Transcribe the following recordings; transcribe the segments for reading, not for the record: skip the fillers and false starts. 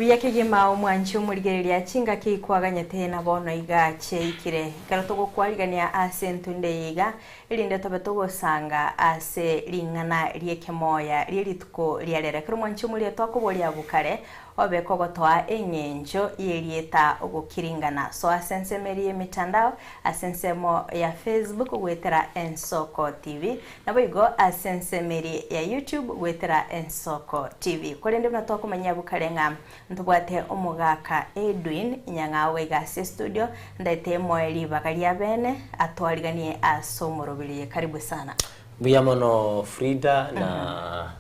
Mbuya kegima omwanchi omorigereria chingaki kwaganyete na bono iga chiaikire. Ekero togokwarigania ase entunde eye iga, erinde tobe togosanga ase ring'ana ri'ekemoya rie rituko ria rero. Ekero omwanchi omorigereria twakoboria abwo kare, obe kogotoa eng'encho y'erieta ogokiringana. Soa ase ensemo eria y'emitandao, ase ensemo ya Facebook goetera Ensoko TV, Naboigo ase ensemo eria ya YouTube goetera Ensoko TV. Korende buna twakomanyia abwo kare ng'a ntobwate omogaka Edwin Nyang'au iga ase estudio, ndaete moe ribaga ria bene atwariganie ase omoroberi. Karibu sana. Mbuya mono Frida na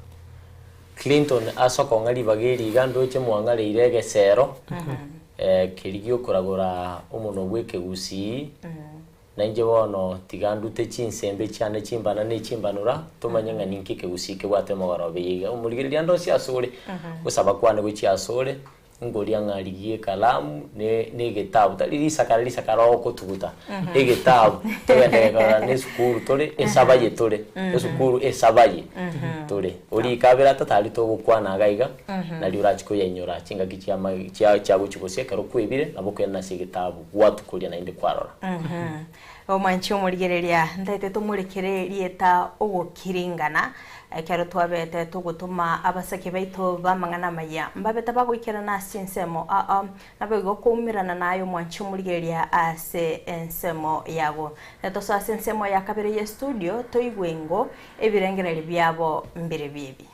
Clinton ase okong'a ribaga eri iga ndoche mwang'areire egesero keria giokoragora omonwa bw'ekegusii. Na inche bono tiga ndute chinsembe chiane chimbana ne chimbanura, tomanye ng'a ninki ekegusii kebwate omogoroba eye iga. Omorigereria ande onsi asore, gosaba kwane gochia asore, ngoria ng'a rigia ekalamu ne na egetabu, tari risakara risakara ogotuguta, egetabu togenderere korora na esukuru tore, esabaye tore, esukuru esabaye tore. Orike abere atato aria togokwana iga iga, nario orachie koyainyora chingaki chia ma chia chiagochia gose ekero kwebire, nabo okoirana ase egetabu. Gwatukoria naende kwarora. Omwanchi omorigereria, ntaete tomorekere erieta ogokiringana, ekero twabete togotoma abasake baito b'amang'ana amaya, mbabete bagoikerana ase ensemo aa, naboigo koumerana naye omwanchi omorigereria ase ensemo yago. Netosoe ase ensemo ya kabere y'estudio toigwe ingo ebirengererio biabo mbirobio ebi.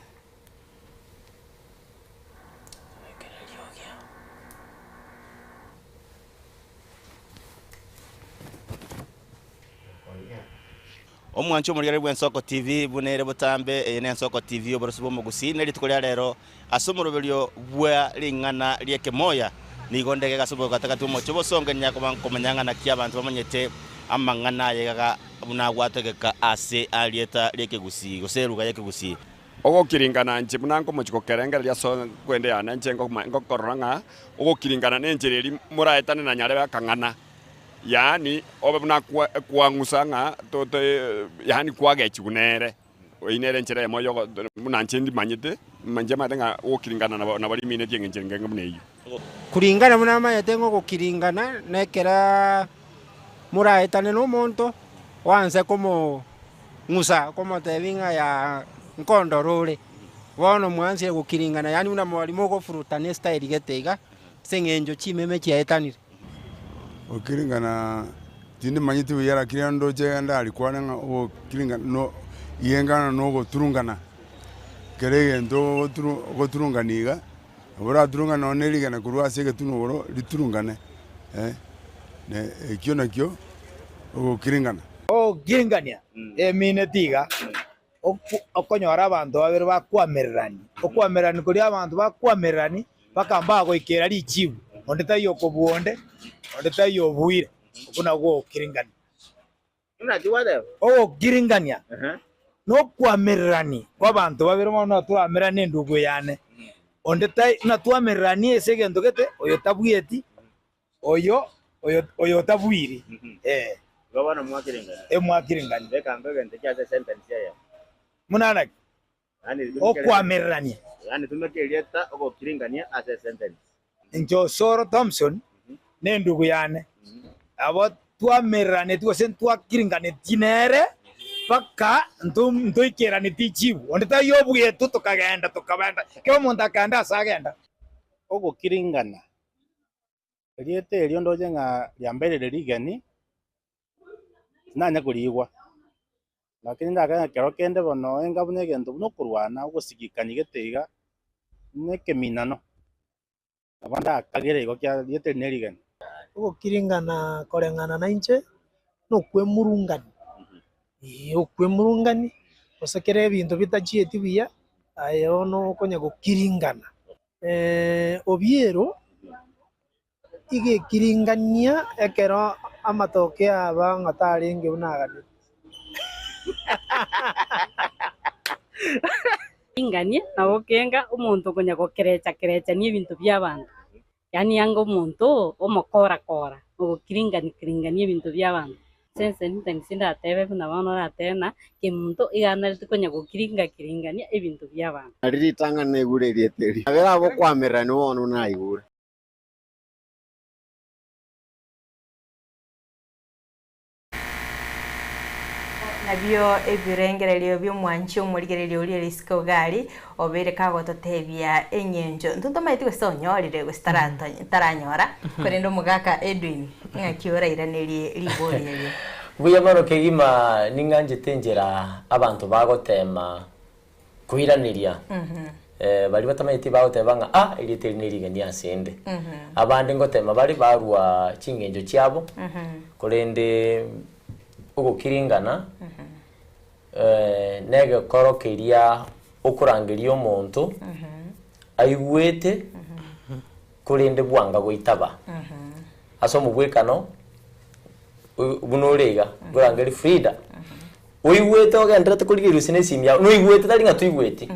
Omwancho omorigereria bw'Ensoko TV buna ere botambe, eye n'Ensoko TV oboroso bw'omogusii, ne rituko ria rero ase omoroberio bwa ring'ana ri'ekemoya nigo ndege ase obogatagati bw'omochie obosonge nyakoba nkomanya ng'a naki abanto bamanyete amang'ana aye iga buna agwategeka ase arieta ri'ekegusii gose eruga y'ekegusii. Ogokiringana inche buna nkomochia gokerengereria ase enkwende yane inche ngokorora ng'a ogokiringana nenchera eria moraetane na nyarebe akang'ana, yaani obe buna kwang'usa ng'a yaani kwagechigwa nere, eyio nere enchera eyemo yogo buna inche ndimanyete, inche manyete ng'a ogokiringana nabo nabo riminetie eng'encho enge buna eyio. Kuringana buna amanyete ng'a ogokiringana nekera moraetane na omonto, oanse komo. Musa okomotebia ng'a yaa nkondora ore, bono mwanchire gokiringana, yaani buna mwari mogofurutana estyle gete iga, ase eng'encho chimeme chiaetanire. Gokiringana tindimanyeti buya lakini ekero ndoche ndarikwane ng'a ogokiringana no igengana na ogoturungana, kera egento ogoturu ogoturungana iga, nabo oraturungane nonye na erigena korwa ase egetunwa igoro riturungane eh, na ekio nakio ogokiringana. Ogokiringania emineti iga, okonyora abanto babere bakwamererani, okwamererani koria abanto bakwamererani mpaka mbagoikera richibu, onde taiyo okobua onde, onde taiyo obuire, okwo nakwo ogokiringania. Ogokiringania nokwamererani kw'abanto babere bono natwamererani nendugu yane, onde tai natwamererani ase egento gete, oyo tabueti. Oyo oyo oyo otabuiri, ee. Igo bono mwakiringani. Ee, mwakiringani. Beka ango egento ekia ase esentence eyemo. Buna naki? Yaani ritumeke Okwamererania. Yaani tumeka erieta ogokiringania ase esentence. Inche Osoro Thompson na endugu yane, abo twamereranetie gose ntwakiringanetie nere mpaka nto ntoikeranetie chibu. Onde taiyo obuetwe tokagenda tokabenda, kera omonto akaenda ase agenda. Ogokiringana. Erieta erio ndoche ng'a riamberire rigeni, tinanya koriigwa, lakini ndakore ng'a kero kende bono enga buna egento buna okorwana, ogosigikani gete iga, buna ekeminano, nabo ndakagere igo ekiagera rieta eri nerigeni. Ogokiringana koreng'ana nainche, nokwemurungani, ee okwemurungani, gose kera ebinto bitachieti buya, aye bono okonya gokiringana. Obiero iga ekiringania ekero amatoke aba ng'a tarenge buna aganetie. Ringania nabo kenga omonto okonya gokerecha kerechania ebinto bi'abanto, yaani anga omonto omokora kora, ogokiringani kiringania ebinto bi'abanto. Ase ensentence ndatebe buna bono oratebe ng'a kemunto iga anarete konya gokiringa kiringania ebinto bia abanto. Nari ritang'ani naigure erieta eri. Nabere ab'okoamererania bono naigure. Nabio ebirengererio bi'omwanchi omorigereria oria risiko gari obeire kagototebia eng'encho intwe ntomaeti gose onyorire gose taranyora korende omogaka Edwin ng'aki orairanerie ribori erio. Mbuya mono kegima ning'anchete enchera abanto bagotema koiraneria baria batamanyeti bagoteba ng'a ah erieta eri nerigeni ase ende. Abande ngotema bare barwa ching'encho chiabo, korende ogokiringana negekoro keria okorangeria omonto aigwete korende bwanga goitaba. Ase omobwekano buna ore iga, nkorangeria Frida. Oigwete ogenderete korigereria gose nesimi yao, noigwete tari ng'a toigweti.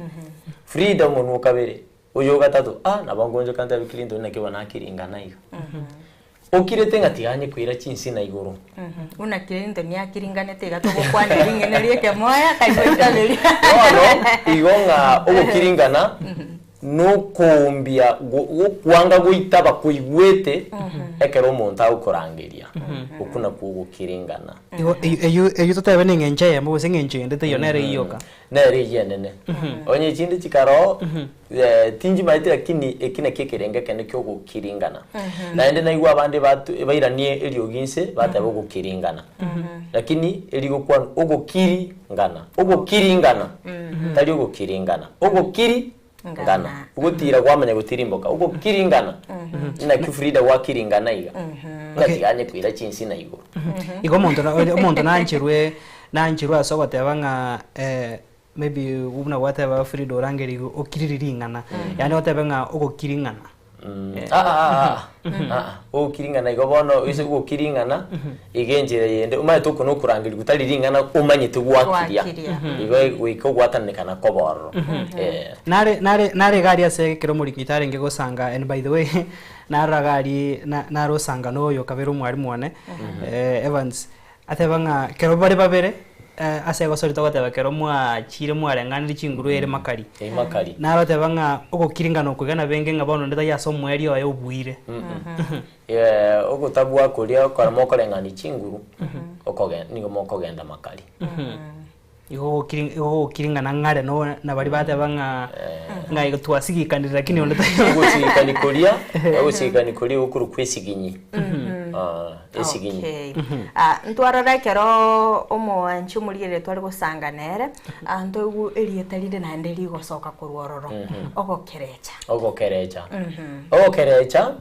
Frida omonwa o kabere, oyo o gatato, ah nabo ngonchoka ntebi Clinton naki bono akiringana iga. Okirete ng'a tiga nyekoira chinsina igoro. Buna Clinton akiringanete iga togokwana ring'ana ria ekemoya tari goitaberia. Bono igo ng'a ogokiringana Nokoombia gokwanga goitaba koigwete ekero omonto agokorangeria, okwo nakwo ogokiringana. Igo eyio eyio totebe neng'encho eyemo gose eng'encho ende teiyo nere eyio yoka. Nere eyio enene. Onye echinde chikaroo tinchimaeti lakini eki nakio ekerengo ekene kia ogokiringana. Naende naigwa abande batu bairanie eriogi inse bateba ogokiringana. Lakini erigokwanwa ogokiri ngana, ogokiringana, tari ogokiringana, ogokiri ngana, ogotira kwamanya gotirimboka, ogokiringana, naki Frida gwakiringana iga, ng'a tiga anye koira chinsina igoro. Igo omonto na omonto nancherwe nancherwe ase ogoteba ng'a maybe buna gwateba Frida orangerigwe okiriri ring'ana, yaani otebe ng'a ogokiring'ana. Ogokiring'ana igo bono ase ogokiring'ana, iga enchera eyende, omanyete oko na okorangerigwa tari ring'ana omanyete gwakiria, igo goika ogwatananekana koba ororo, eh. Nare nare nare iga aria ase ekero omoriki tarenge gosanga and by the way narora iga aria na narosanga na oyo kabere omwalimu one Evans, ateba ng'a ekero bare babere ase egosori togoteba ekero mwachire mwareng'anirie chinguru ere makari, Ere makari. naro oteba ng'a ogokiringana oko iga nabenge ng'a bono onde taiyo ase omoerio oye obuire. Ogotabua koria okora mokoreng'ania chinguru, okoge nigo mokogenda makari. Igo ogokiri igo ogokiringana ng'are no na baria bateba ng'a ng'a igo twasigikanire lakini onde taiyo. Ogosigikani koria, ogosigikani koria gokorokwa esiginyi. Ah, esiginyi. Okay. Ah, ntwarora ekero omoanchi omorigereria tware gosanga nere, ah, ntoigwe erieta rinde naende rigosoka korwa ororo, ogokerecha. Ogokerecha. Ogokerecha,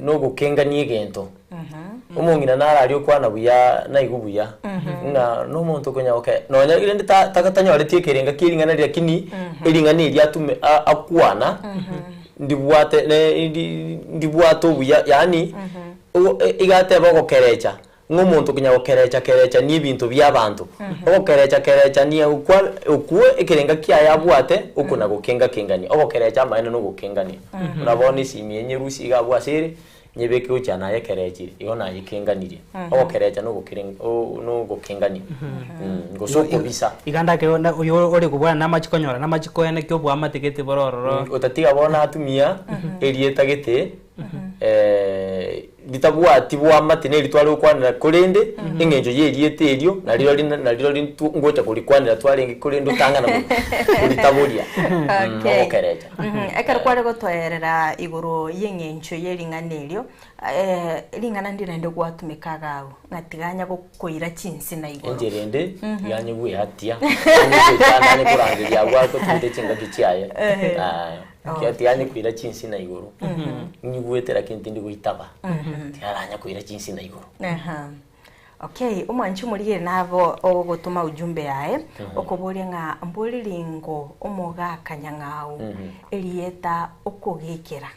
nogokengania egento. Omong'ina naro aria okwana buya naigwe buya, ng'a nomonto okonya goke nonya rende ta ta tanyoreti ekerenga kia ring'ana riria lakini ering'ana erio atume a akwana ndibwate ne ndi ndibwate obuya yaani ogo iga ateba ogokerecha, ng'a omonto okonya gokerecha kerechania ebinto bia abanto, ogokerecha kerechania okwa okwo ekerenga kiaye abwate oko nagokenga kengania, ogokerecha amaene na ogokengania. Buna bono esimi eye nyerusie iga abwo ase ere. Nyebeke gochia nayekerechire, igo nayekenganirie. Ogokerecha nogokeren o nogokengania, gose okobisa. Iga ndake na oyo ore kobwana namache konyora namache koenekia oboamate gete bore ororo. Otatiga bono atumia erieta gete ritabwati boamate na eri tware gokwanera korende eng'encho ya erieta erio nario rinde nario rintwo ngocha korikwanera twarenge korende otang'ana koritaboria Okay. ogokerecha. Ekero kware gotoerera igoro y'eng'encho ye ring'ana erio, ring'ana ndire naende gwatumeka iga agwo, ng'a tiganya gokoira chinsina igoro. Enchera ende tiganye gweatia, anye goechanda anye korangeria agwo agotumete chingaki chiaye, ekiagera tiganye koira chinsina igoro, nyigwete lakini tindi goitaba, tigaranya koira chinsina igoro. Okay, omwanchi omorigeri nabo ogotoma ujumbe yaye, okoboria ng'a mbori ringo omogaka nyang'au, erieta okogekera.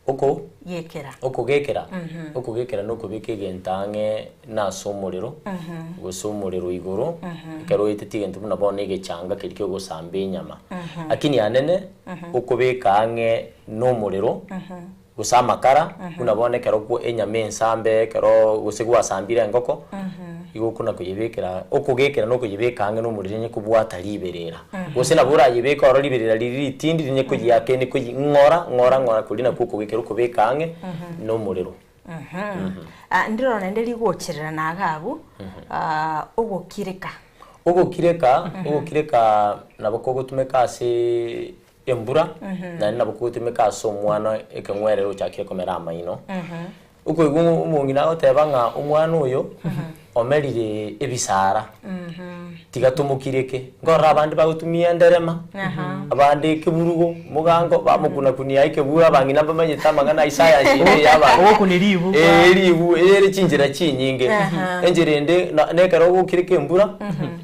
Oko? Gekera. Okogekera? Okogekera nokobeka egento ang'e nase omorero, gose omorero igoro, ekero oeteti egento buna bono egechanga keria kiogosamba enyama. Lakini anene, okobeka ang'e nomorero. Gose amakara, buna bono ekero kwa enyama ensambe ekero gose gwasambire engoko, igo okona koyebekera okogekera na okoyebeka ang'e na omorero onye kobwata riberera. Gose nabo orayebeke oro riberera riria ritindi rinye koyiaka ende koyi ng'ora ng'ora ng'ora koria nakwo okogekera okobeka ang'e na omorero. Ah, ndirora naende rigocherera na iga abwo, ogokireka. Ogokireka, ogokireka nabo kogotumeka ase embura, naende nabo kogotumeka ase omwana ekeng'werere ochakire komera amaino. Okoigwa omong'ina agoteba ng'a omwana oyo omerire ebisara, tiga tomokireke. Nkorora abande bagotumia enderema, abande ekeburugo, mogango, bamokunakunia ekeburu abang'ina mbamanyete amang'ana a science eye ya abang'ina. Ogokuna ribu. Ee ribu, ere chinchera chinyinge. Enchera ende na nekero ogokireka embura,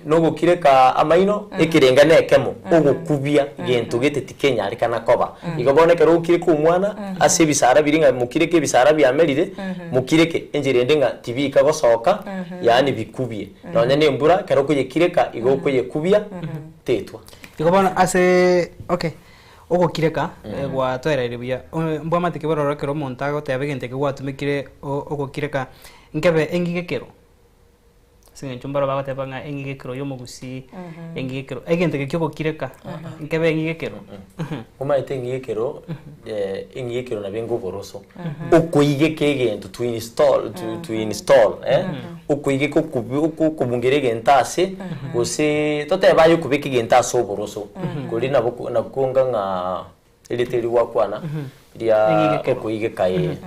na ogokireka amaino, ekerenga na ekemo, ogokubia gento gete tikenyarekana koba. Igo bono ekero ogokireka omwana, ase ebisara biria ng'a mokireke ebisara biamerire, mokireke, enchera ende ng'a tibika gosoka, yaani bikubie. Nonya na embura ekero okoyekireka igo okoyekubia tetwa. Igo bono ase okay, ogokireka gwatoereire buya, mbwamate ki bororo ekero omonto agoteba egento eke gwatumekire ogokireka, nkebe eng'igekero? Ase eng'encho mbaro bagoteba ng'a eng'igekero ya omogusii, eng'igekero, egento eke kia ogokireka, nkebe eng'igekero? Omanyete eng'igekero, eng'igekero nabo enga oboroso. Okoigeka egento to install to to install eh, okoigeka okobi okobungera egento ase, gose totebe aye okobeka egento ase oboroso, koria nabo ko nabo konga ng'a erieta erio gwakwana ria Eng'igekero. okoigeka eh.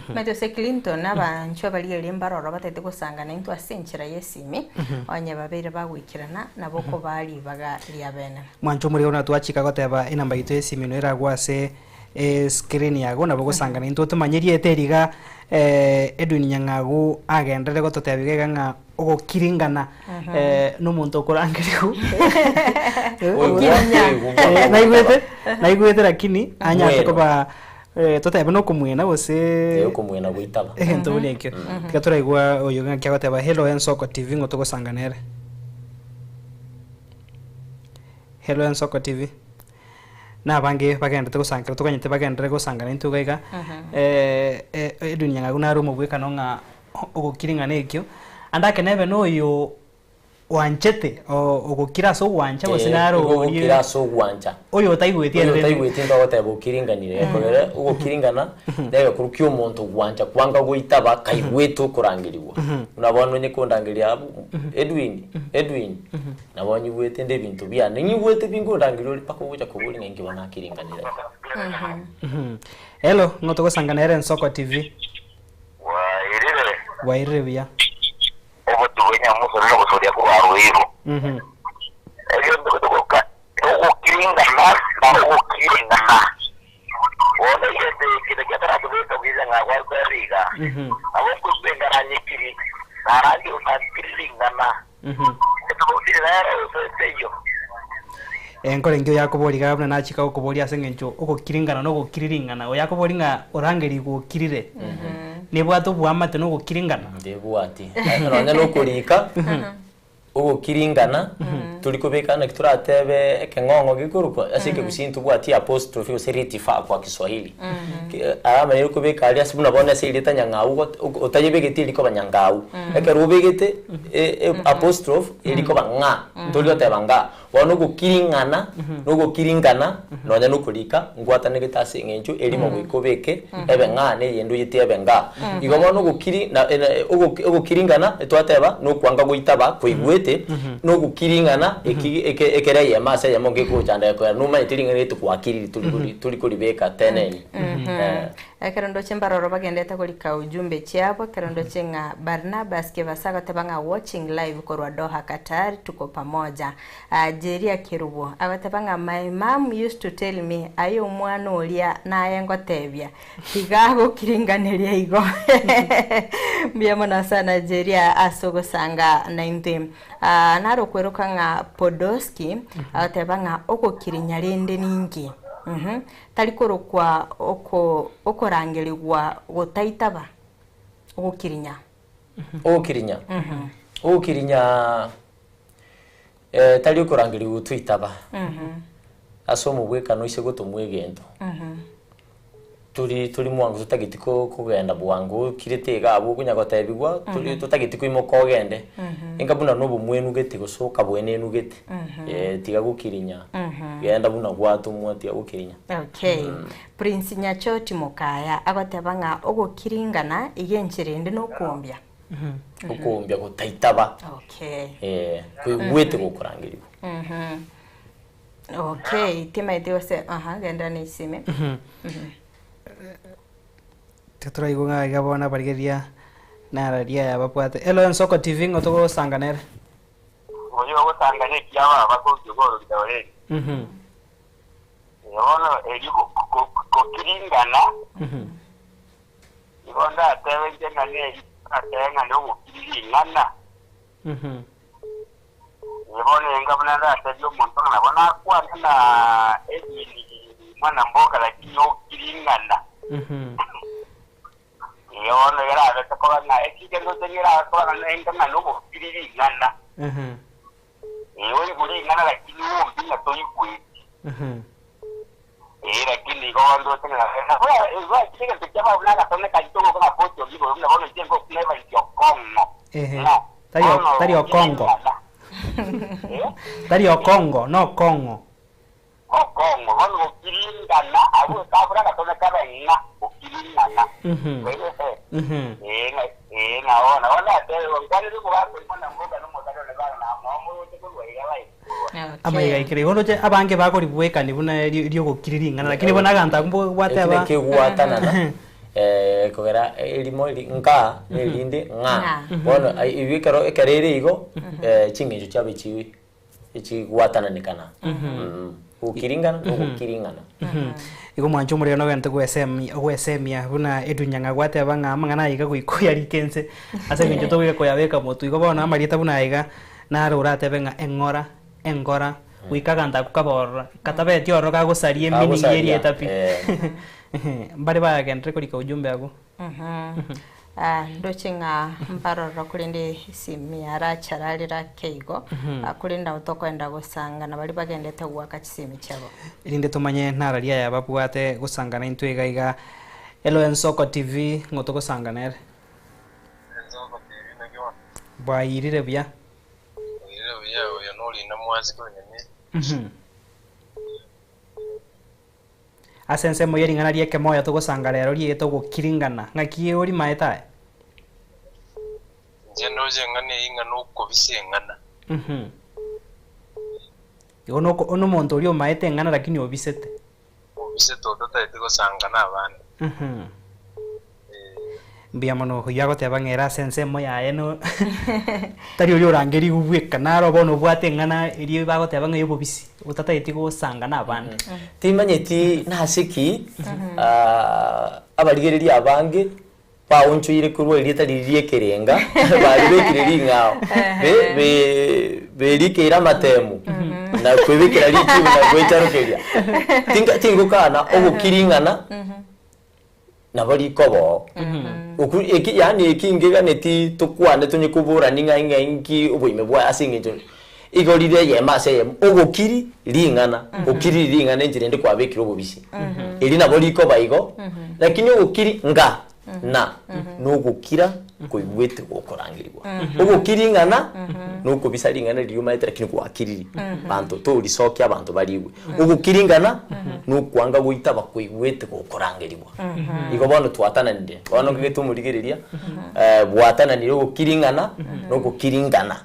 Omanyete gose Clinton abanchwa baria erio mbaroro batagete gosangana intwe ase enchera y'esimi, onye babeire bagoikerana nabo okobaa ribaga ria bene. Mwanche omorero buna twachika goteba enamba yaito y'esimi noyo eragwe ase escreen yago nabo ogosangana intwe otomanye erieta eri iga Edwin Nyang'agu agenderere gototebia iga iga ng'a ogokiringana na omonto okorangerigwa naigwete naigwete lakini anyare koba totebe na okomwena gose okomwena goitaba egento buna ekio tiga toraigwa oyo ng'aki agoteba hello Ensoko TV ng'o togosangana ere hello Ensoko TV. Na abange bagenderete gosankera toganyete bagenderere gosangana intwe iga iga, Edwin Nyang'au nare omobwekano ng'a ogokira ing'ana ekio, ande ake nebe na oyo oanchete ogokira ase ogwancha gose nare Igo oria ogokira ase ogwancha. oyo otaigweti Oyo ere rende. otaigweti ntogoteba okiringanire ekogera ogokiringana na egekuru kia omonto gwancha kwanga goitaba kaigwete okorangerigwa. Buna bono onye kondangeria abwo Edwin, Edwin. Nabo nyigwete nde ebinto biane, nyigwete pi nkondangeria ore mpaka ogocha koboria ng'a inki bono nakiringanire. Hello, ng'o togosangana ere Ensoko TV? Bwairire. Bwairire buya. Obotuko enyamuso nogosoria korwa Ruiru. Egento getogoka ogokiringana na ogokiringana. Bono egento eke nakio ataratobeka buya ng'a gwakwerire iga. Nabo nkoigwa engaranyekiri narange otakiri ring'ana. Etobauti nere gose teiyo. Enkoro engiya oyakoboria iga buna nachika gokoboria ase eng'encho ogokiringana na ogokiriring'ana. Oyakoboria ng'a orangerigwe okirire. Nebwate oboamate na ogokiringana? Ndebwati. Nonya na okorika, ogokiringana, tori kobeka naki toratebe ekeng'ong'o gekorokwa ase ekegusii ntobwati apostrophe gose ritifa kwa kiswahili. Alama eye okobeka aria ase buna bono ase erieta nyang'au got otayebegeti erikoba nyangau. Ekero obegete apostrophe erikoba ng'a, tori goteba nga. Bono ogokiring'ana na ogokiringana nonya na okorika nkwatanegete ase eng'encho erimo goika obeke ebe ng'a na eyende oyete ebe nga. Igo bono ogokiri na ogokiringana twateba na okwanga goitaba koigwete na ogokiring'ana eki eke ekere eyemo ase eyemo ngegochanda gekoera nomanyete ring'ana eri tokwakiriri tori kori tori koribeka teneni eh. Ekero ndoche mbaroro bagendete korika ujumbe chiabo, ekero ndoche ng'a Barnabas Kebasa agoteba ng'a watching live korwa Doha Qatar tuko pamoja. Ah, Jeria Kerubo agoteba ng'a my mum used to tell me aye omwana oria naye ngotebia tiga agokiringaneria igo. Mbuya mono sana Jeria ase ogosanga naintwe. Ah, naro okweroka ng'a Podolsky agoteba ng'a ogokirinya rende ninki? Uhum. Tari korokwa oko okorangerigwa gotaitaba, ogokirinya. Ogokirinya. Ogokirinya eh, tari okorangerigwa gotoitaba. Ase omobwekano ise gotomwa egento. Tori tori mwango totageti ko kogenda bwango okirete iga abwo okonya gotebiwa tori totageti koimoka ogende enga buna na obomwenu gete gose okabwenenu gete eh tiga gokirinya genda buna gwatomwa tiga gokirinya. Okay. Prince Nyachoti Mokaya agoteba ng'a ogokiringana iga enchera ende nokwombia. Okoombia gotaitaba Okay. eh koigwete gokorangeriwa. Okay, timaeti gose aha genda na esime. Titoraigwa ng'a iga bono abarigereria nararia aya babwate. Hello Ensoko TV ng'o togosanga nere? Oyo ogosanga nekia baba korusia kororita oreri. Bono erio gokiringana, igo ndatebe inche ng'a neri natebe ng'a nogokiri ring'ana. Ee, bono enga buna ndatebie omonto ng'a nabo nakwane na Edwin mwana mboka lakini okiring'ana. Ee, bono erabete koba ng'a ekike ndoche ng'a erabe koba ng'a enga ng'a nobokiri ring'ana. Ee, oigwe ring'ana lakini ombi ng'a toigweti. Ee, lakini igo ndoche ng'a nabo nabo egento kiaba buna agatone kaito goka ng'a koti oria igoro buna bono inche ngokuna ebaiti okong'o. Ehe. Ng'o? Tari Bono tari okongo. ring'ana. Eh? Tari okongo, nokong'o. Okong'o, bono gokiringana, abwo ekabura agatone kabe ng'a gokiringana. Ee, ng'a ee, ng'a bono, bono natebe, nkwanere omogaka oria buna mboka na omosani one bana namomoroche korwa iga baye. Amaiga aikire igo ndoche abange bakoribwekani buna eri riogokiri ring'ana lakini bono aganto akwo mbwateba Ekio kegwatanana kogera erimo eri nka na erinde ng'a. Bono ebio ekero ekero ere igo ching'encho chiabo echi echigwatananekana. Gokiringana na ogokiring'ana. Igo mwanche omorero nogente gwesemia ogwesemia buna Edwin Nyang'au gwateba ng'a amang'ana aya iga goika oyarike inse ase eng'encho togoika koyabeka motwe. Igo bono amarieta buna aya iga Naro oratebe ng'a eng'ora, engora, goika aganto akwo kabe ororo, katabeti ororo kagosaria emeaning Kagosaria, y'erieta pi. eh. Mbare bagenderere korika ujumbe abwo. Ah, ndoche ng'a mbaroro korende esimi yarachararire ake igo, Ah, korende nabo tokoenda gosangana baria bagendete goaka chisimi chiabo. Erinde tomanye nararia aya babwate gosangana intwe iga iga. Hello Ensoko TV, ng'o togosangana ere? Ensoko TV naki bono? Bwairire buya. Bwairire buya, oyo norina mwasi korwa Nyamira. Ase ensemo ye ring'ana ri'ekemoyo togosanga rero riaete ogokiringana, ng'aki orimaete aye? Inche ndoche eng'ana eyio ng'a nokobisa eng'ana. Igo noko nomonto oria omaete eng'ana lakini obisete. Obisete otatageti gosanga nabande. Mbuya mono oyio agoteba ng'a ere ase ensemo yaye no tari oria orangerigwe bweka naro bono obwate eng'ana eria bagoteba ng'a ey'obobisi otatageti gosanga na abande. Timanyeti nase ki abarigereria abange baonchoire korwa erieta riria ri'ekerenga baribekire ring'ao be- be- berikeire amatemu na kwebekera richibu na gwecharokeria. Tinga tingokana ogokiring'ana nabo rikoba oo. Oku eki yaani eki ngeganeti tokwane tonye koborani ng'a ng'a inki oboime bwaye ase eng'encho igo rire eyemo ase eyemo, ogokiri ring'ana, okiriri ring'ana enchera ende kwabekire obobisi. Eri nabo rikoba igo, lakini ogokiri nga na nogokira koigwete gokorangerigwa. Ogokiri ing'ana nokobisa ring'ana riria omaete lakini gwakiriri banto torisokia abanto barigwe. Ogokiri ing'ana nokwanga goitaba koigwete gokorangerigwa. Igo bono twatananire, bono nkagete omorigereria bwatananire ogokiri ing'ana nogokiri ing'ana.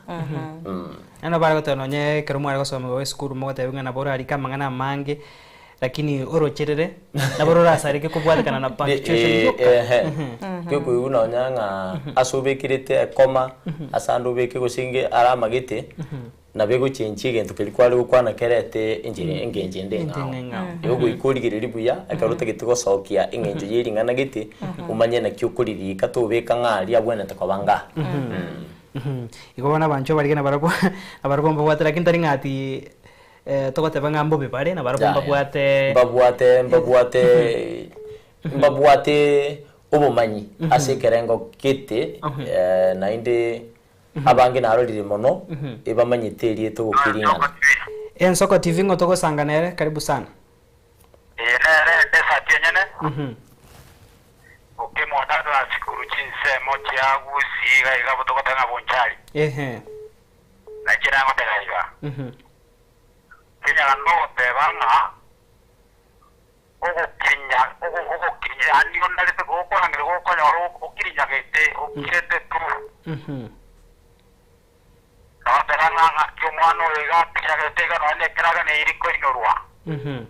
Naende bare goteba nonye ekero mware gosoma igo esukuru mogotebiwa ng'a nabo orarike amang'ana amange lakini orocherere nabo rorasareke kobwatekana na punctuation yoka. Ehe, gekoigwa nonya ng'a ase obekerete ekoma, ase ande obeke gose inge are amagete, nabo egochenchia egento keria kware gokwana kerete enchera engencho ende eng'ao. Igo goika origererie buya, ekero otagete gosokia eng'encho ye ring'ana gete, omanye naki okoririka tobeka ng'a aria abwenerete koba ng'a. Igo bono abanchwa barige nabarabwo nabarabwo mbabwate lakini tari ng'a ati togoteba ng'a mbobe bare nabarabwo Yaya. mbabwate Mbabwate mbabwate mbabwate obomanyi ase ekerengo gete naende abange narorire mono ebamanyete erieta ogokiring'ana. Ensoko TV ng'o togosanga nere karibu sana. Eye nere esati enyene. Chinsemo chia Gusii iga iga botogoteba ng'a Bonchari. Ehe. Na inche nagoteba iga. Mhm. Kenyaga nogoteba ng'a ogokirinya ogo- ogokirinya yaani onarete gokorangeria gokonyora okirinyagete okirete tu. Mhm. Nogoteba ng'a ng'aki omwana oyo iga akirinyagete iga nonya nekeraga neiri koinorwa. Mhm.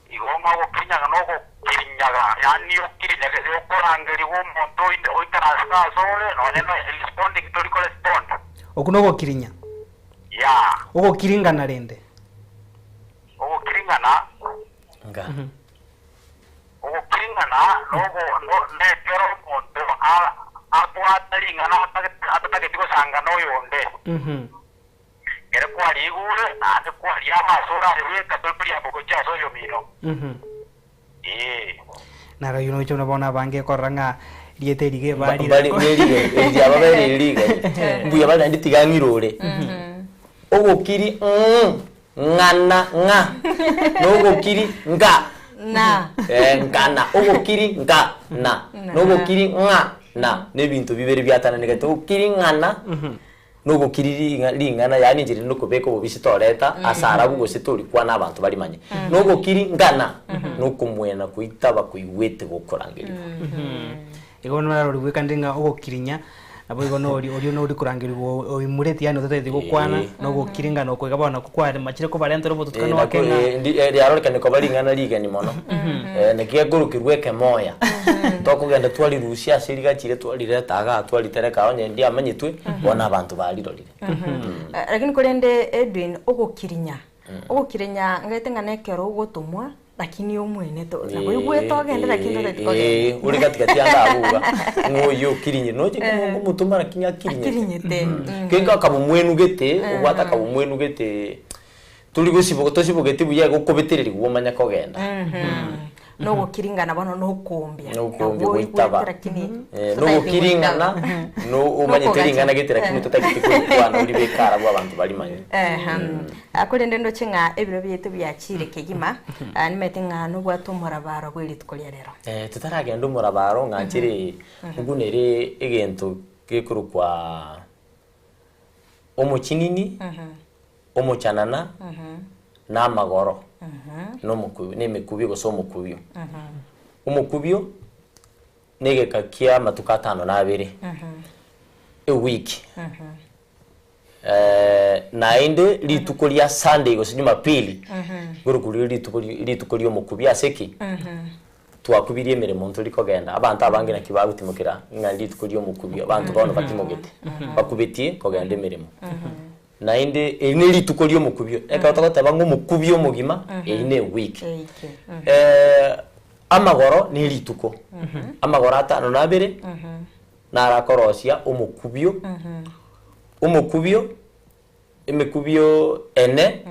Igo ng'a ogokirinyaga nogokirinyaga, yaani okirinyagete okorangerigwa omonto oinde oikaransete asore nonye no responding tori korespond. Okwo nogokirinya. Yeah. Ogokiringana rende. Ogokiringana. Nga. Ogokiringana nogo no nekero omonto a abwate ring'ana atagete atatageti gosanga noyonde. Ere kwariigure, naende kwariama ase orare bweka, tori koriamba gochia ase oyomino. Ee. Naro oyio noche buna bono abange korora ng'a rieta eri iga Ba- ebarire. bari- nerige eri riaba bere eri rigeni mbuya bari naende tiga ng'irore ogokiri mm, ng'ana ng'a nogokiri nga Na. Eh, ngana ogokiri nga na nogokiri ng'a na nebinto bibere biatananegete ogokiri ng'ana Nogokiri ring'a ring'ana, yaani enchera ere nokobeka obobisi toreta ase arabu gose torikwana abanto barimanye. Nogokiri ng'ana, nokomwena koitaba koigwete gokorangerigwa. Igo bono narori bwekande ng'a ogokirinya, naboigo nori oria nori korangerigwa oimureti yaani otatageti gokwana, nogokiri ng'a noko iga bono nakwo kwaremachire kobarentera obotutukano Nako ake ng'a. ndi riarorekane koba ring'ana rigeni mono. Naki gekorokerwa ekemoya. Tokogenda twarirusia ase rigachire twarireta igaa twaritereka onye ndiamanyetwe, bono abanto barirorire. Lakini korende Edwin ogokirinya, ogokirinya ngaete ng'a nekero ogotomwa lakini omwene to nabo oigwete ogende lakini totageti kogenda. Ore gatigati ande abwo iga, ng'a oyio okirinyire noche komotoma lakini akirinyete. Akirinyete. Kegika akabomwenu gete, obwate akabomwenu gete. Tori gosiboka tosibogeti buya igo okobetererigwa omanye kogenda. Nogokiringana bono nokombia. Nokombia Nabo goitaba. oigwete lakini Eh, totagete nogokiringana goitaba. no omanyete Nokogacha. ring'ana gete lakini totagete korikwana oribeke arabwo abanto barimanye. Ehe. Ah, korende ndoche ng'a ebiro biaito biachire kegima, ah, nimanyete ng'a nobwate omorabaro bwe rituko ria rero. Eh, totaragenda omorabaro ng'anchere ngunere egento gekorokwa omochinini. Omochanana, na amagoro, na omokubio, na emekubio gose omokubio. Omokubio na egeka kia amatuko atano na abere, ewiki. Naende rituko ria Sunday gose Jumapili, nkorokwa riria rituko rituko ria omokubio ase ki? Twakubirie emeremo ntori kogenda, abanto abange naki bagotimokera ng'a rituko ria omokubio, abanto bono batimogete, bakubetie kogenda emeremo. Naende eri nerituko ri'omokubio, ekero togoteba ng'a omokubio omogima, eri ne ewiki. Amagoro nerituko, amagoro atano na abere, naro akorosia omokubio, omokubio, emekubio ene,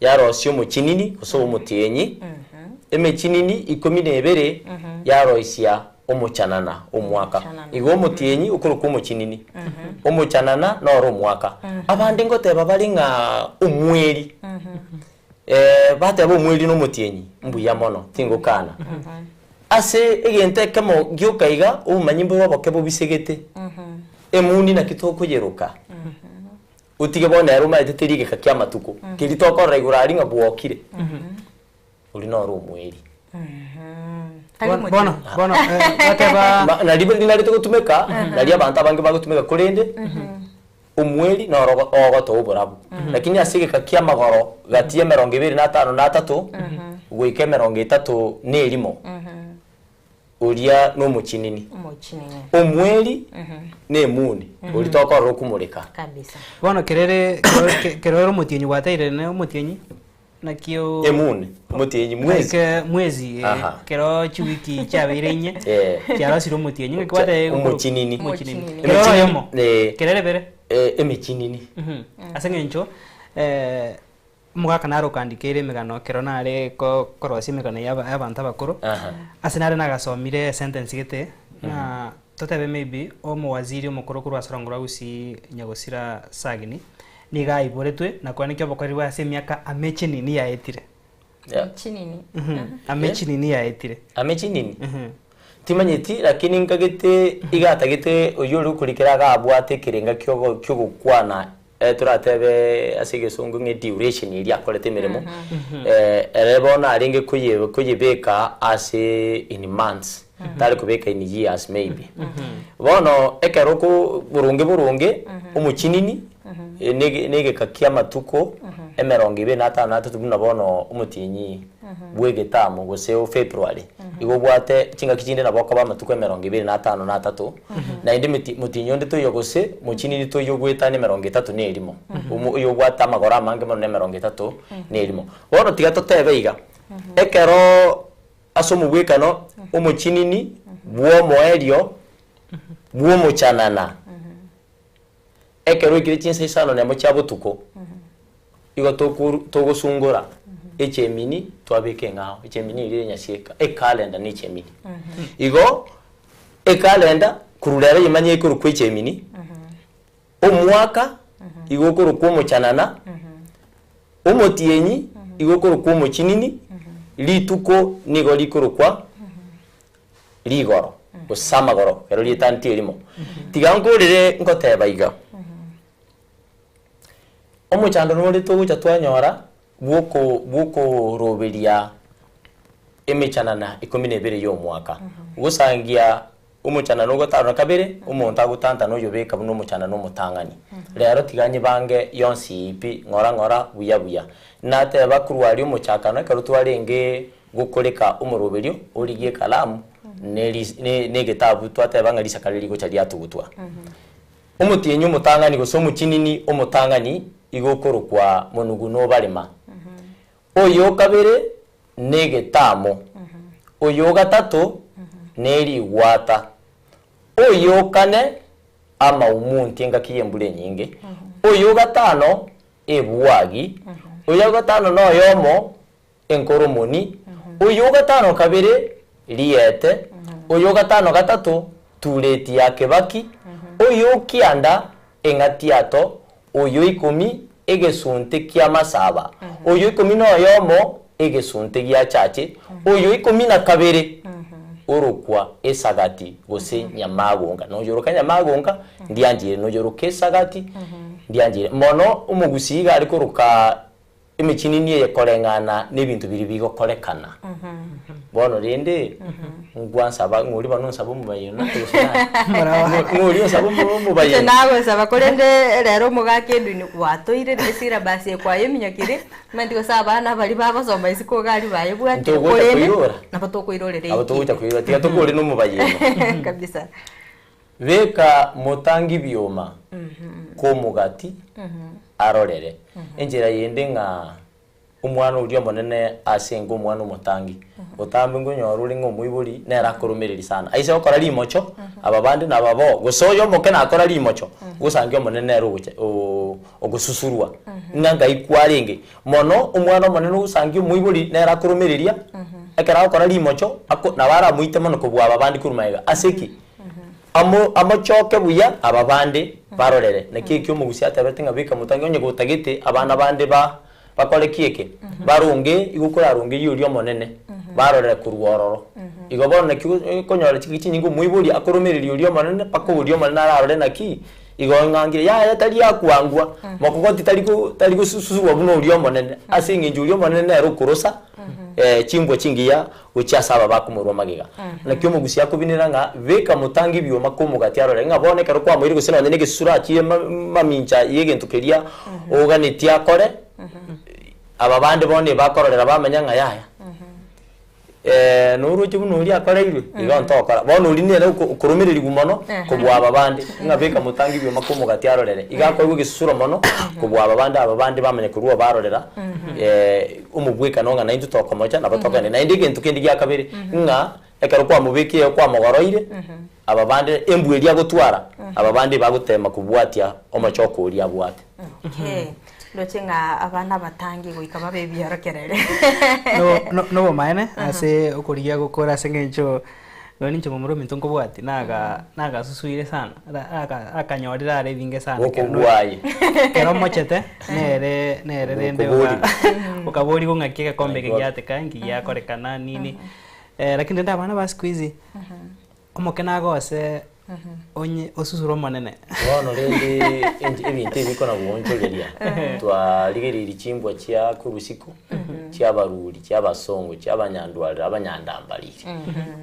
yarosia omochinini gose omotienyi, emechinini ikomi na ebere, yaroisia omochanana omwaka. Igo omotienyi okorokwa omochinini, omochanana noro omwaka. Abande ngoteba bare ng'a omweri, bateba omweri na omotienyi, mbuya mono, tingokana. Ase egento ekemo gioka iga, obomanyi mbore oboke bobisegete, emuni naki tokoyeroka, otige bono ere omanyete teri egeka kia amatuko, keria tokorora igoro aria ng'a bwokire. Oria noro omweri. Tari Bono, mochie. bono, bono, eh, bateba Ma- nari rinarete gotumeka, nari abanto abange bagotumeka korende, omweri noro ogo- ogotoa oborabu. Lakini ase egeka kia amagoro gati ya emerongo ebere na atano na atato, goika emerongo etato na erimo, Oria nomochinini. Omochinini. Omweri nemuni, oria tokorora okumoreka. Kabisa. Bono kerere kero kero ere omotienyi gwateire ne omotienyi naki o Emuni, omotienyi mwezi. Like mwezi eh, Aha. kero chiwiki chiabeire inye Eh. chiarosire omotienyi ng'aki gwatebire Omochinini. omochinini Omochinini. kero ore oyomo Eh. kerere bere Eh, emechinini. Mhm. Ase eng'encho eh, Omogaka nare okandikeire emegano ekero nare ko- korosia emegano ya aba- y'abanto abakoro, Aha. ase nare nagasomire esentence gete, ng'a totebe maybe omowaziri omokoro korwa ase orongo rwa Gusii Nyagosira Sagini, nigo aiboretwe na koenekia obokoreri bwaye ase emiaka amechinini yaetire. Yeah. Chinini. Amechinini yaetire. Amechinini? Timanyeti, lakini nkagete iga atagete oyio ore okorikera iga abwate ekerenga kiogo kiogokwana toratebe ase egesongo ng'a eduration eria akorete emeremo, ere bono arenge koye koyebeka ase in months, tari kobeka in years maybe. Bono ekero oko boronge boronge, omochinini nege negeka kia amatuko emerongo ebere na atano na atato buna bono omotienyi bw'egetamo gose o February, igo obwate chingaki chinde nabo okoba amatuko emerongo ebere na atano na atato, naende meti motienyi onde toiyo gose mochinini toiyo goetania emerongo etato na erimo, omo oyo obwate amagoro amange mono na emerongo etato na erimo. Bono tiga totebe iga, ekeroo ase omobwekano omochinini bw'omoerio bw'omochanana. Ekero oikire chinsa isano nemo chia botuko, igo tokoru togosungora echemini twabeka eng'ao, echemini eria enyasieka, ekalenda na echemini. Igo ekalenda korwa rero yemanye ekorokwa echemini, omwaka igo okorokwa omochanana, omotienyi igo okorokwa omochinini, rituko nigo rikorokwa rigoro, gose amagoro, ero rietantio erimo. Tiga nkorere ngoteba iga, omochando nore togocha twanyora bwoko bwokoroberia emechanana ikomi na ebere ya omwaka. Gosangia omochanana ogatano na kabere, omonto agotantana oyobeka buna omochanana omotang'ani. Rero tiga nyebange yonsi pi ng'ora ng'ora buya buya. Nateba korwa aria omochakano ekero twarenge Gokoreka omoroberio, origie ekalamu ne ris ne negetabu twateba ng'a risakare rigocha riatugutwa. Omotienyi omotang'ani gose omochinini omotang'ani igo okorokwa monugu nobarema. Oyo okabere negetamo, oyo ogatato nerigwata, oyo okane amaumunti engaki y'embura enyinge, oyo ogatano ebwagi, oyo ogatano na oyomo enkoromoni, oyo gatano kabere riete, oyo gatano gatato tureti ya kebaki, oyo kianda eng'atiato, oyo ikomi egesunte ki'amasaba, oyo ikomi na oyomo egesunte gia chache, oyo ikomi na kabere orokwa esagati gose nyamagonka. Na oyoroka nyamagonka ndianchire, na oyoroka esagati ndianchire. Mono omogusii iga are koroka Emechinini eye koreng'ana nebinto biria bigokorekana. Bono rende, ngwansaba ng'ori bono onsabe omobayeno gose naye? Ng'ori onsabe omobayeno. Inche nagosaba korende rero omogaka Edwin gwatoire esyllabus eye kwayeminyokire, omanyete gose abana baria bagosoma isiko iga aria bayebwatire Ntogocha korende koirora. nabo tokoirorera Nabo togocha koirora, tiga tokore na omobayeno. Kabisa. Beka motangi bioma komogati arorere. Enchera yende ng'a omwana oria omonene ase enka omwana omotangi, botambe nkonyora ore ng'a omoibori nere akoromereri sana. Aise gokora rimocho, aba bande nababo, gose oyo omoke nakora rimocho, gosangi omonene nere ogocha ogosusurwa, ng'a ngai kwarenge. Mono omwana omonene ogosangia omoibori nere akoromereria, ekero agokora rimocho, ako nabo aramoite mono kobua aba bande korwa magega. Ase ki? Amo amochoke buya aba bande barorere. Naki ekio omogusia atebete ng'a beka motangi onye gotagete abana bande ba bakore ki eke? Baronge igo korarongerie oria omonene, barorere korwa ororo. Igo bono naki okonyora chingaki chinyinge omoibori akoromereria oria omonene mpaka oria omonene ararore naki, igo ng'angire yaya tari akwangwa, mokogoti tari ko tari gosusurwa buna oria omonene, ase eng'encho oria omonene nere okorosa chimbwa chingiya gochia ase aba bakomorua magega. Naki omogusia akobinera ng'a beka motange ebioma komogati arore ng'a bono ekero kwamoire gose nonye negesusuro achire mamincha y'egento keria oganetie akore, aba bande bono ebakororera bamanya ng'a yaya noroche buna oria akoreirwe, igo ntokora. Bono oria nere okoromererigwa mono kobua aba bande, ng'a beka motange ebioma komogati arorere. Iga akoegwa egesusuro mono kobua aba bande, aba bande bamanya korwa obarorera. Omobwekano ng'a naintwe tokomocha nabo tokogenda. Naende egento kende gia kabere, ng'a ekero kwamobekire kwamogoroire, aba bande embwa eria agotwara, aba bande bagotema kobwatia omochoko oria abwate. Okay. Ndoche ng'a abana abatangi goika babe ebiorokerere. No- no- Nobomaene ase okorigia gokora ase eng'encho Nonya ninche momura ominto nkobwati naga nagasusuire sana ra aka akanyorire are ebinge sana ekero no Gokobwaye. ekero omochete nere nere rende Gokobori. oka okaborigwa ng'aki egekombe eke My God. giateka nki giakorekana nini. Lakini rende abana ba siku hizi, omoke nagose onye osusure omonene. Bono rende ent- ebinto ebi bikona goonchoreria, twarigereiri chimbwa chia korwa isiko, chia abaruri, chia abasongo, chia abanyandwarire, abanyandambariri.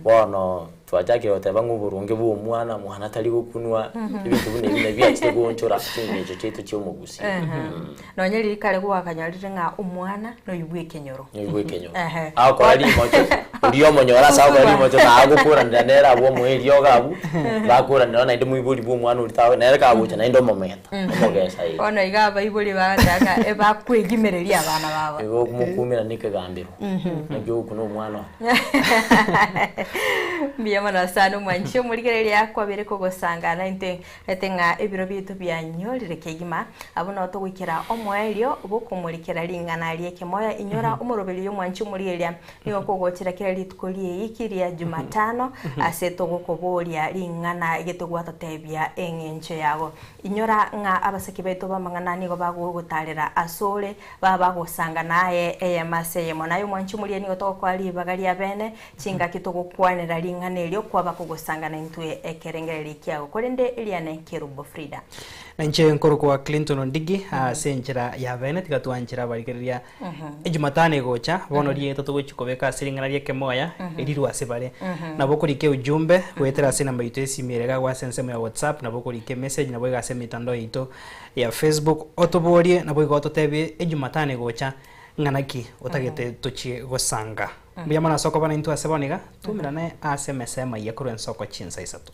Bono twachakire goteba ng'a oboronge bwa omwana, mwana tari gokunwa, ebinto buna ebi nabio biachire goonchora chingencho chiaito chia omogusii. Nonye riria kare gwakanyorire ng'a omwana noyio bw'ekenyoro. Noyio bw'ekenyoro. Ehe. Agokora rimocho, oria omonyora ase agokora rimocho na agokoranera nere abwo omoe eriogo abwo, bakoranera naende moibori bwa omwana oria tago nere kagocha naende omomenta, omogesa ere. Bono iga abaibori bagateba ng'a ebakwegimereria abana babo. Igo mokumera na ekegambero, naki ogokuna omwana oo. Mbuya mono sana omwanchi omorigereria kwabere kogosangana intwe Ete ng'a ebiro biaito bianyorire kegima, abwo nao togoikera omoerio bw'okomorikera ring'ana ri'ekemoyo. Inyora omoroberio y'omwanchi omorigereria nigo kogochera kera rituko ri'eiki ria Jumatano ase togokoboria ring'ana gete gwatotebia eng'encho yago. Inyora ng'a abasaki baito b'amang'ana nigo bagogotarera asore, baba bagosanga naye eyemo ase eyemo. Naye omwanchi omorigereria nigo togokoa ribaga ria bene Chingaki togokwanera ring'ana erio kwaba kogosangana intwe ekerengererio kiago, korende eriane Kerubo Frida. Na inche nkorokwa Clinton Ondigi ase enchera ya bene tiga twanchera abarigereria ejumatano egocha bono rieta togochia kobeka ase ring'ana ri'ekemoya erirwe ase bare nabo okorika eujumbe goetera ase enamba yaito y'esimi ere iga ase ensemo ya whatsapp nabo okorika emessage nabo iga ase emitandao yaito ya facebook otoborie nabo igo ototebie ejumatano egocha ng'a naki otagete tochie gosanga. Mbuya mono ase okoba naintwe ase bono iga, twaumerane ase emesa y'amaiya korwa ensoko chinsa isato.